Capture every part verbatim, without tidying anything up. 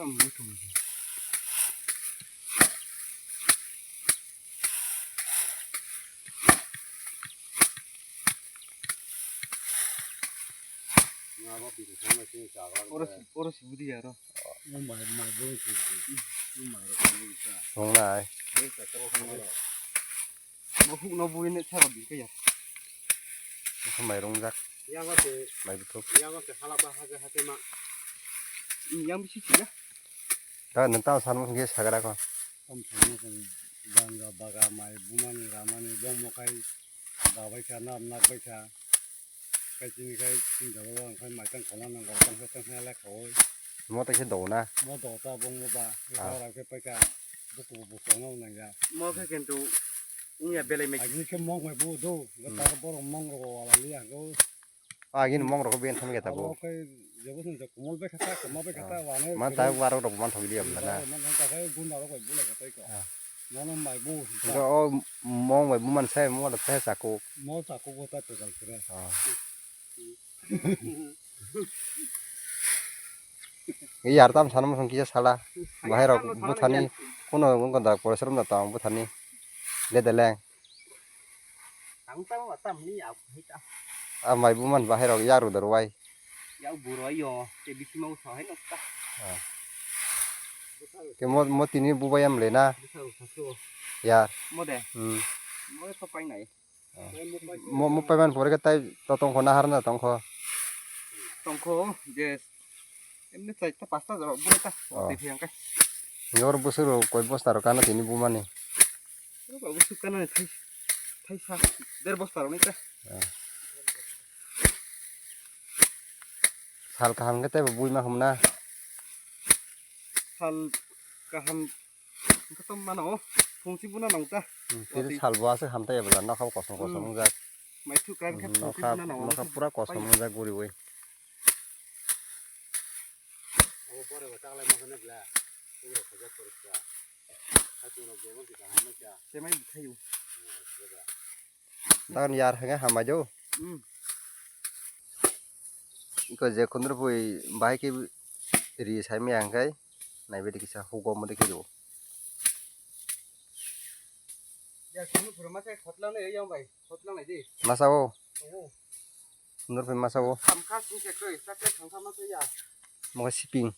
Oro si, oro si budi ya ro. Songnai. Bo huk no bui ne tharo bi kaya. Mairung jak. Yang o se, mai buthuk. Yang o se hala ba haje haje ma. Yang bisi siya. Da nang tao san mung ge sagra ko. Tam thangma kung banga baga mai bumani ramani bong mokai babai kha nap nak bai kha. Kai chini kai chini jabo bang kai mai tang khona nang go tang khe tang khe le khawoi. Mo tang khe do na. Mo do ta bong mo ba. Ah. Ora khe pai ka buku bu song nang ya. Mo khe kintu ung ya belai mai. Agni khe mong mai bu do. Hmm. Ta borok mong ro wala li ang go. Agin mong rok ben tham ge ta bo. Abo kai jebo sung jak kumol bai khata, kama bai khata, wane. Man ta waro rok man thok dia bla na. Man ta kai gun rok bai bula khata ko. Ah. Mano mai bu. Ga o mong bai bu man sai mo da te sako. Mo sako go ta to kal kre. Ah. Yar tam sanam song kisa sala. Bahai rok buthani. Kuno gun da pore serum da tang buthani. Ledeleng. Tang tang wa tam ni ya hita. A mai bu man bahai rok yaru dar wai. Ya buro yo te bisi mau so hai nok ta. Ah. Ke mo mo tini bu bayam le na. Bisa usasu. Ya. Mo de. Hmm. Mo to pai nai. Ah. Mo mo pai man pore ke tai to tong kho na har na tong kho. Tong kho je. Emni chai ta pasta jaro bu ta. Oh. Te phiyang kai. Yor busuru koi bosta ro kana tini bu mani. Oro babu sukana ni thai, thaisa, der bosta rok ni ta. Ah. Sal kaham khe tei bo bui ma hum na. Sal kaham khe to mano, phungsi buna nang ta. Hmm, tei sal bo aswk ham tei bwla nokha kosom kosom wngjak. Mai thu kan khe phungsi buna nang. Nokha pura kosom wngjak guriwi. Abo pore bo chaklai masa ne bla. Pura khajak poriska. Hai pura bo masa kaham masa. Semai bwthaio. Dagan yar hwnga hamai do. Hmm. Iko je khundrupui bahai khe ri saimaya hwnkhe naibaidi kisa hugo mode khe do. Ya khundrupui masa khotlang nai yang bai, khotlang nai di. Masa o. Oh. Khundrupui masa o. Khamkha sing khe koi, sakhe khamkha masa ya. Mo siping.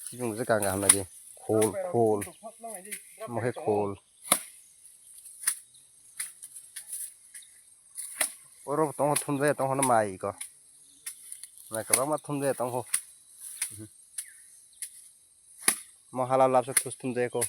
Siping je kang kaham nai di. Khol, khol. Mo khe khol. Oro tongo thumjaya tongkho no mai ko. Mai kwbangma thumjaya tongkho. Mo hala labsa thus thumjaya ko.